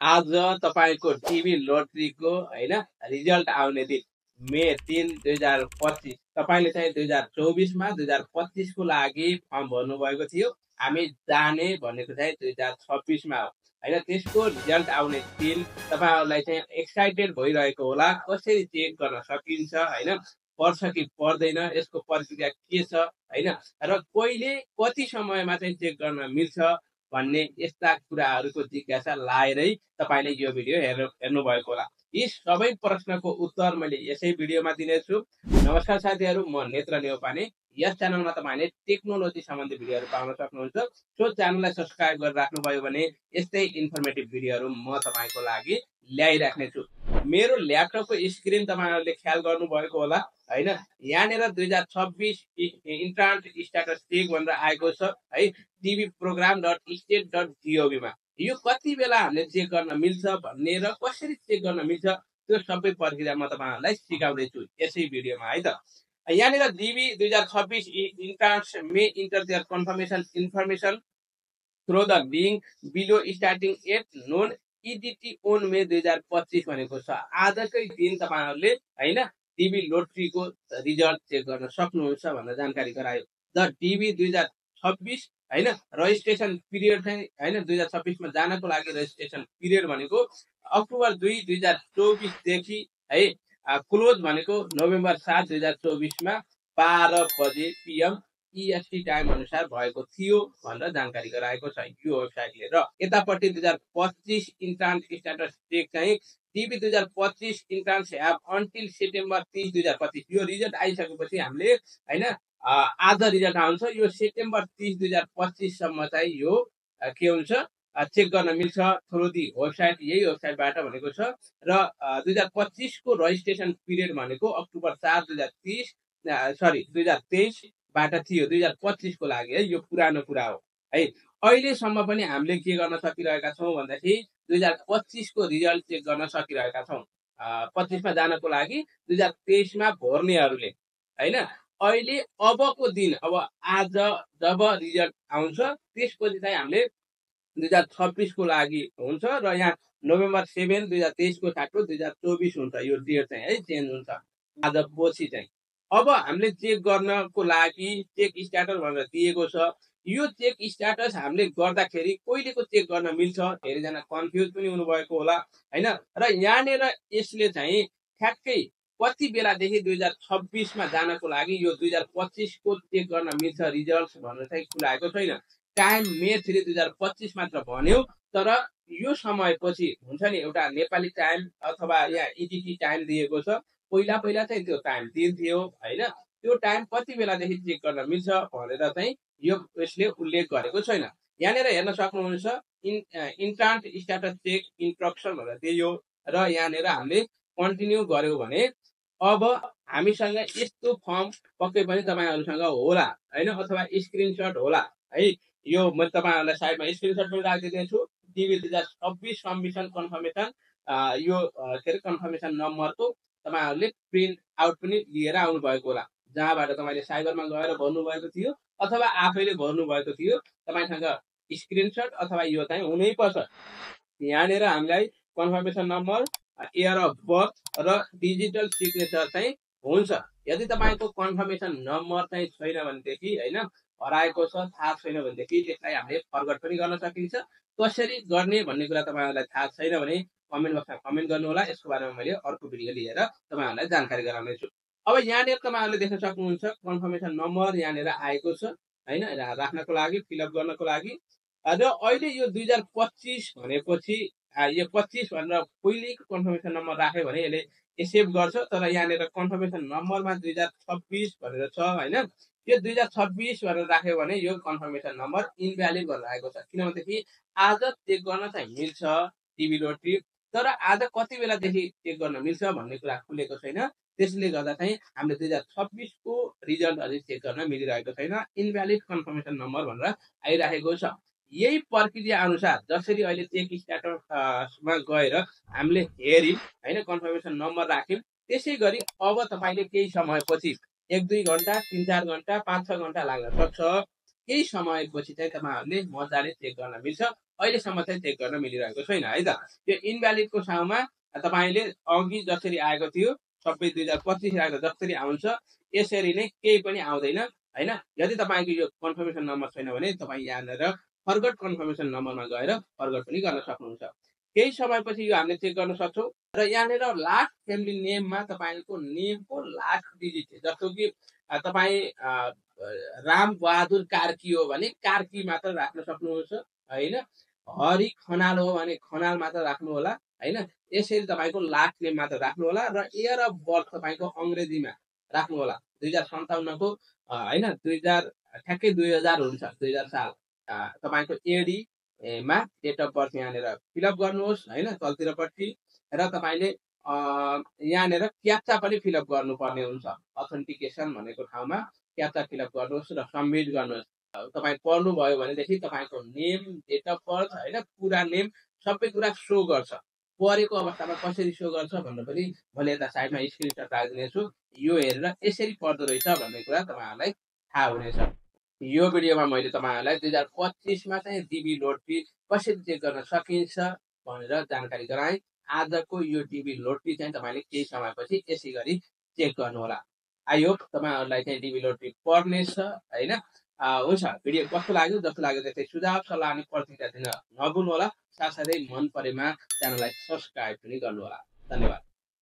आज तपाईको टिभी लोटरीको हैन रिजल्ट आउने दिन मे 3 2025 तपाईले चाहिँ 2024 मा 2025 को लागि फर्म भर्नु भएको थियो। हामी जाने भनेको चाहिँ 2026 मा हो हैन। त्यसको रिजल्ट आउने दिन तपाईहरुलाई चाहिँ एक्साइटेड भइरहेको होला, कसरी चेक गर्न सकिन्छ हैन, पर्छ कि पर्दैन, यसको प्रक्रिया के छ हैन, र कहिले कति समयमा चाहिँ चेक गर्न मिल्छ भन्ने यस्ता कुराहरूको जिज्ञासा लाएरै तपाईले यो भिडियो हेर्नु भएको होला। यी सबै प्रश्नको उत्तर मैले यसै भिडियोमा दिनेछु। नमस्कार साथीहरू, म नेत्र नेउपाने। यस च्यानलमा तपाईले टेक्नोलोजी सम्बन्धी भिडियोहरू पाउन सक्नुहुन्छ। सो च्यानललाई सब्स्क्राइब गरेर राख्नुभयो भने यस्तै इन्फर्मेटिभ भिडियोहरू म तपाईको लागि ल्याइराख्ने छु। मेरो ल्यापटपको स्क्रिन तपाईहरुले ख्याल गर्नुभएको होला हैन। यहाँनिर 2026 इन्ट्रान्स स्ट्याटस चेक भनेर आएको छ है, tvprogram.state.gov मा। यो कति बेला हामीले चेक गर्न मिल्छ भन्ने र कसरी चेक गर्न मिल्छ त्यो सबै प्रक्रिया म तपाईहरुलाई सिकाउँदै छु यसै भिडियोमा है त। यहाँनिर DB 2026 entrance may enter their confirmation information through the link below starting at noon EDT on May 2025 भनेको छ। आजकै दिन तपाईहरुले हैन DB लोटरीको रिजल्ट चेक गर्न सक्नुहुन्छ भनेर जानकारी गरायो। द DB 2026 हैन रजिस्ट्रेसन पिरियड चाहिँ हैन 2026 मा जानको लागि रजिस्ट्रेसन पिरियड भनेको अक्टोबर 2 2024 देखि है क्लोज भनेको नोभेम्बर 7 2024 मा 12 बजे PM EST टाइम अनुसार भएको थियो भनेर जानकारी गराएको छ यो वेबसाइटले। र यतापट्टि 2025 इन्ट्रान्स स्ट्याटस चेक चाहिँ DB 2025 entrance have until September 30 2025 यो रिजल्ट आइसकेपछि हामीले हैन आज रिजल्ट आउँछ। यो सेप्टेम्बर 30 2025 सम्म चाहिँ यो के हुन्छ चेक गर्न मिल्छ थ्रु दि वेबसाइट। यही वेबसाइटबाट भनेको छ। र 2025 को रजिस्ट्रेसन पिरियड भनेको अक्टोबर 4 2023 बाट थियो 2025 को लागि है। यो पुरानो कुरा हो है। अहिलेसम्म पनि हामीले के गर्न सकिरहेका छौं भन्दाखेरि 2025 को रिजल्ट चेक गर्न सकिरहेका छौं। 25 मा जानको लागि 2023 मा भर्नेहरूले हैन। अहिले अबको दिन अब आज जब रिजल्ट आउँछ त्यसपछि चाहिँ हामीले 2026 को लागि हुन्छ र यहाँ नोभेम्बर 7 2023 को साटो 2024 हुन्छ। यो डेट चाहिँ है चेन्ज हुन्छ आज पछि चाहिँ। अब हामीले चेक गर्नको लागि चेक स्ट्याटस भनेर दिएको छ। यो चेक स्ट्याटस हामीले गर्दाखेरि कहिलेको चेक गर्न मिल्छ धेरैजना कन्फ्युज पनि हुनुभएको होला हैन। र यहाँनिर यसले चाहिँ ठ्याक्कै कति बेलादेखि 2026 मा जानको लागि यो 2025 को चेक गर्न मिल्छ रिजल्ट भनेर चाहिँ खुलाएको छैन। टाइम मे 3 2025 मात्र भन्यो, तर यो समयपछि हुन्छ नि एउटा नेपाली टाइम अथवा यहाँ EDT टाइम दिएको छ। पहिला चाहिँ त्यो टाइम दिन्थ्यो हैन। त्यो टाइम कति बेलादेखि चेक गर्न मिल्छ भनेर चाहिँ यो यसले उल्लेख गरेको छैन। यहाँनिर हेर्न सक्नुहुन्छ इन्ट्रान्स स्ट्याटस चेक इन्स्ट्रक्सन भनेर दियो र यहाँनिर हामीले कन्टिन्यू गर्यो भने अब हामीसँग यस्तो फर्म पक्कै पनि तपाईहरुसँग होला हैन, अथवा स्क्रिनशट होला है। यो म तपाईहरुलाई साइडमा स्क्रिनशट पनि राखिदिने छु। DB 2026 सबमिसन कन्फर्मेसन यो के रे कन्फर्मेसन नम्बरको तपाईहरुले प्रिन्ट आउट पनि लिएर आउनु भएको होला, जहाँबाट तपाईले साइबरमा गएर भर्नु भएको थियो अथवा आफैले भर्नु भएको थियो। तपाईसँग स्क्रिनशट अथवा यो चाहिँ हुनै पर्छ। यहाँनिर हामीलाई confirmation number, year of birth र डिजिटल सिग्नेचर चाहिँ हुन्छ। यदि तपाईको कन्फर्मेसन नम्बर चाहिँ छैन भनेदेखि हैन, हराएको छ थाहा छैन भनेदेखि त्यसलाई हामीले फरवर्ड पनि गर्न सकिन्छ। कसरी गर्ने भन्ने कुरा तपाईहरुलाई थाहा छैन भने कमेन्ट बक्समा कमेन्ट गर्नु होला। यसको बारेमा मैले अर्को भिडियो लिएर तपाईहरुलाई जानकारी गराउने छु। अब यहाँनिर तपाईहरुले देख्न सक्नुहुन्छ कन्फर्मेसन नम्बर यहाँनिर आएको छ हैन, राख्नको लागि फिलअप गर्नको लागि। र अहिले यो 2025 भनेपछि यो 25 भनेर पहिलेको कन्फर्मेसन नम्बर राख्यो भने यसले एक्सेप्ट गर्छ। तर यहाँनिर कन्फर्मेसन नम्बरमा 2026 भनेर छ हैन। यो 2026 भनेर राख्यो भने यो कन्फर्मेसन नम्बर इनभ्यालिड भनेर आएको छ। किनभनेदेखि आज चेक गर्न चाहिँ मिल्छ DB लोटरी, तर आज कति बेलादेखि चेक गर्न मिल्छ भन्ने कुरा खुलेको छैन। त्यसले गर्दा चाहिँ हामीले 2026 को रिजल्ट अझै चेक गर्न मिलिरहेको छैन, इनभ्यालिड कन्फर्मेसन नम्बर भनेर आइराखेको छ। यही प्रक्रिया अनुसार जसरी अहिले चेक स्ट्याटसमा गएर हामीले हेर्यौं हैन, कन्फर्मेसन नम्बर राख्यौं, त्यसै गरी अब तपाईले केही समयपछि 1-2 घण्टा 3-4 घण्टा 5-6 घण्टा लाग्न सक्छ। केही समयपछि चाहिँ तपाईहरुले मजाले चेक गर्न मिल्छ। अहिलेसम्म चाहिँ चेक गर्न मिलिरहेको छैन है त। त्यो इनभ्यालिडको ठाउँमा तपाईँले अघि जसरी आएको थियो सबै 2025 राख्दा जसरी आउँछ यसरी नै केही पनि आउँदैन होइन। यदि तपाईँको यो कन्फर्मेसन नम्बर छैन भने तपाईँ यहाँनिर फर्गट कन्फर्मेसन नम्बरमा गएर फर्गट पनि गर्न सक्नुहुन्छ। केही समयपछि यो हामीले चेक गर्न सक्छौँ र यहाँनिर लास्ट फ्यामिली नेममा तपाईँको नेमको लास्ट डिजिट जस्तो कि तपाईँ राम बहादुर कार्की हो भने कार्की मात्र राख्न सक्नुहुन्छ होइन। हरि खनाल हो भने खनाल मात्र राख्नु होला होइन। यसरी तपाईँको लास्ट नेम मात्र राख्नु होला र इयर अफ बर्थ तपाईँको अङ्ग्रेजीमा राख्नु होला। 2057 को होइन 2000 ठ्याक्कै 2000 हुन्छ 2000 साल तपाईँको एडी मा डेट अफ बर्थ यहाँनिर फिलअप गर्नुहोस् होइन तलतिरपट्टि र तपाईँले यहाँनिर क्याप्चा पनि फिलअप गर्नुपर्ने हुन्छ। अथेन्टिकेसन भनेको ठाउँमा क्याप्चा फिलअप गर्नुहोस् र सबमिट गर्नुहोस्। तपाईँ पढ्नुभयो भनेदेखि तपाईँको नेम डेट अफ बर्थ होइन पुरा नेम सबै कुरा सो गर्छ। परेको अवस्थामा कसरी सो गर्छ भन्नु पनि मैले यता साइडमा स्क्रिनसट राखिदिनेछु। यो हेरेर यसरी पर्दो रहेछ भन्ने कुरा तपाईँहरूलाई थाहा हुनेछ। यो भिडियोमा मैले तपाईँहरूलाई 2025मा चाहिँ डिबी लोटरी कसरी चेक गर्न सकिन्छ भनेर जानकारी गराएँ। आजको यो डिबी लोटरी चाहिँ तपाईँले केही समयपछि यसै गरी चेक गर्नुहोला। आई होप तपाईँहरूलाई चाहिँ डिबी लोटरी पर्नेछ होइन। हुन्छ भिडियो कस्तो लाग्यो जस्तो लाग्यो त्यस्तै सुझाव सल्लाह अनि प्रतिक्रिया दिन नभुल्नुहोला। साथसाथै मन परेमा च्यानललाई सब्सक्राइब पनि गर्नुहोला। धन्यवाद।